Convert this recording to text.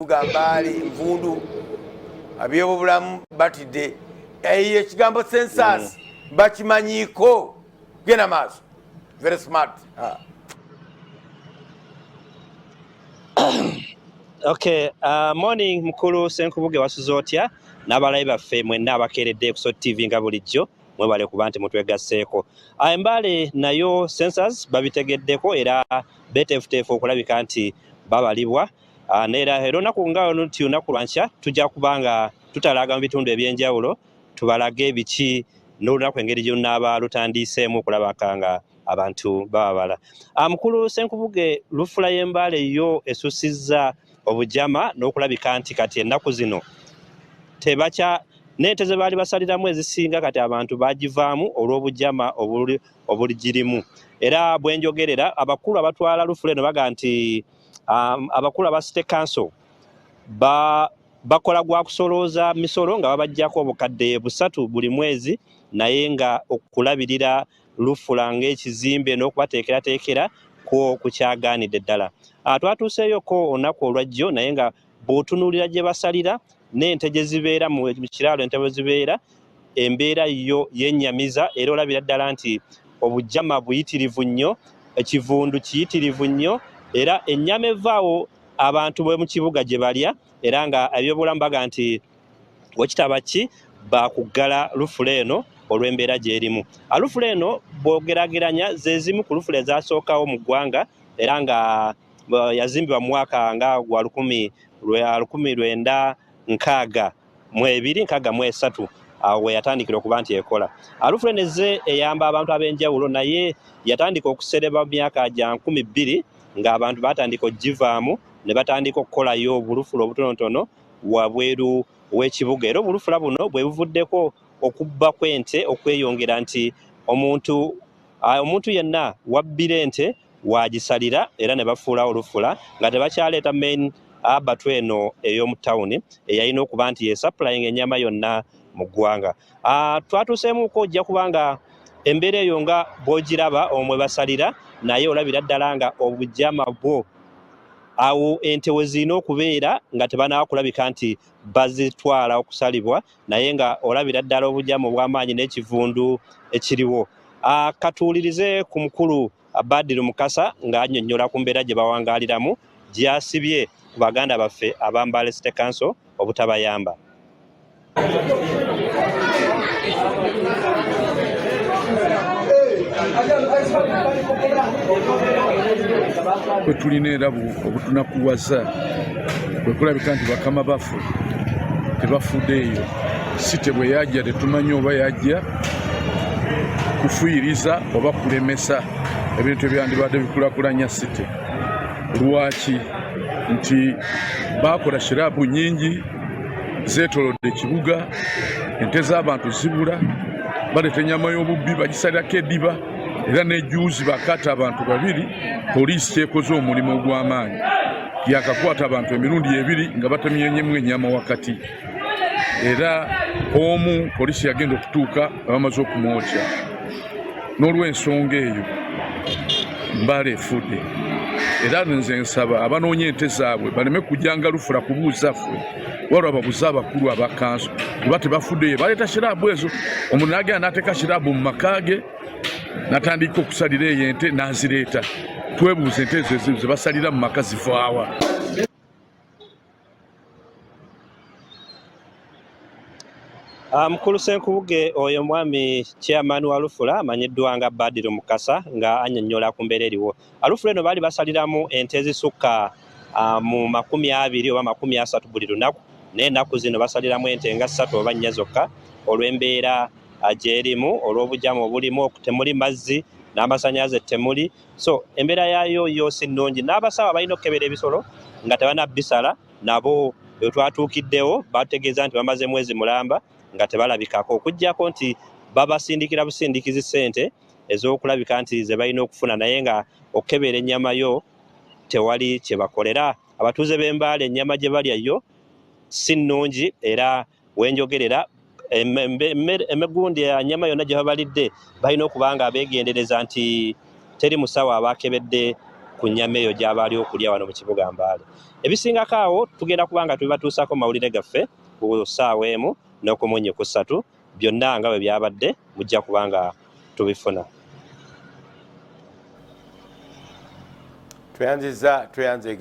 Ekibuga Mbale nvundu, abyobulamu batidde. Eyo ekigambo census bakimanyiiko. Genda maaso, very smart. Ah. Okay, morning mukulu Senkubuge, wasuze otya n'abalabi baffe mwenna abakeeredde ku Sot TV? Nga bulijjo mwebale kuba nti mutwegasseeko. Embaale nayo census babitegeddeko era beeteefuteefu okulabika nti babalibwa. Neera era olunaku nga nti lunaku lwankya tujja kuba nga tutalaga mu bitundu ebyenjawulo, tubalage biki n'olunaku engeri gye lunaaba lutandiiseemu okulabaka nga abantu bababala. Mukulu Senkubuge, lufula y'Embaale yo esusizza obujama n'okulabika nti kati ennaku zino tebakya n'ente ze baali basaliramu ezisinga, kati abantu bagivaamu olw'obujama obuligirimu. Era bwenjogerera, abakulu abatwala lufula eno baga nti abakulu aba city council bakola gwa kusolooza misolo nga babajjako obukadde 300 buli mwezi, naye nga okulabirira lufula ng'ekizimbe n'okubateekerateekera kwo kukyagaanidde ddala. Twatuuseeyoko olunaku olwajjo, naye nga bw'otunuulira gye basalira n'ente gye zibeera mu kiraalo, ente bwe zibeera, embeera yo yennyamiza, era olabira ddala nti obujama buyitirivu nnyo, ekivundu kiyitirivu nnyo, era ennyama evaawo abantu bwe mu kibuga gye balya. Era nga ebyobulamu baga nti wekitaba ki bakuggala lufula eno olw'embeera gy'erimu. Lufula eno bw'ogerageranya ze zimu ku lufula ezasookawo mu ggwanga, era nga yazimbibwa mu mwaka nga gwa 1962, 63, awo we yatandikira okuba nti ekola. Lufula eno ezze eyamba abantu ab'enjawulo, naye yatandika okusereba mu myaka gya 2000 ng'abantu batandika okugivaamu ne batandika okukolayo obulufula obutonotono wabweru w'ekibuga. Era obulufula buno bwe buvuddeko okubba kw'ente okweyongera, nti omuntu yenna wabbira ente wagisalira, era ne bafuulawo olufula nga tebakyaleeta main abattoir eno ey'omu tawuni eyalina okuba nti yesupplying ennyama yonna mu ggwanga. Twatuuseemuko ojja kubanga embeera eyo nga bw'ogiraba omwe basalira, naye olabira ddala nga obujama bwo awo ente we zirina okubeera nga tebanaba kulabika nti bazitwala okusalibwa, naye nga olabira ddala obujama obw'amaanyi n'ekivundu ekiriwo. Katuwulirize ku mukulu Badiru Mukasa ng'annyonnyola ku mbeera gye bawangaaliramu, gy'asibye ku baganda baffe aba Mbale City Council obutabayamba. Bwe tulina era obutunakuwaza bwe kulabika nti bakama baffe tebafuddeeyo. City bwe yajja, tetumanyi oba yajja kufiiriza oba kulemesa ebintu ebyandibadde bikulakulanya city. Lwaki nti bakola shirabu nyingi zeetolodde ekibuga, ente z'abantu zibula, baleeta ennyama y'obubbi bagisalirako eddiba. Era nejuuzi bakata abantu babiri, poliisi kyekoze omulimu ogw'amaanyi, yakakwata abantu emirundi ebiri nga batemyenyemu ennyama wakati, era omu poliisi yagenda okutuuka nga bamaze okumwokya. N'olw'ensonga eyo, Mbaale efudde, era nze nsaba abanoonya ente zaabwe baleme kujjanga lufula kubuuza ffe, waliwo ababuze abakulu aba kanso, kuba tebafuddeyo. Baleeta shirabu ezo, omuntu nagenda n'ateeka shirabu mu maka ge natandika okusalira eyo ente n'azireeta. Twebuuza, ente ezo ze basalira mu maka zivaawa? Mukulu Senkubuge, oyo mwami chairman wa lufula amanyiddwa nga Badiru Mukasa nga annyonnyola ku mbeera eriwo. Lufula eno baali basaliramu ente ezisukka mu 20 oba 30 buli lunaku, naye ennaku zino basaliramu ente nga ssatu oba nnya zokka olw'embeera gy'erimu, olw'obujamu obulimu, temuli mazzi n'amasannyalaze temuli, so embeera yaayo yo si nnungi. N'abasawo abalina okukebera ebisolo nga tebanabbisala nabo twatuukiddewo bategeeza nti bamaze mwezi mulamba nga tebalabikako, okuggyako nti babasindikira busindikizi ssente ez'okulabika nti ze balina okufuna, naye nga okukebera ennyama yo tewali kye bakolera. Abatuuze b'Embaale ennyama gye balya yo si nnungi, era wenjogerera emigundi ennyama yonna gye babalidde balina okuba nga beegendereza nti teri musawo abakebedde. ku nnyama eyo gy'aba ali okulya wano mu kibuga Mbale. Ebisingako awo tugenda kuba nga tubibatuusaako mu mawulire gaffe ku ssaawa emu n'okumunyi ku ssatu byonna nga bwe byabadde mujja kuba nga tubifuna. Tweyanziza tweyanze.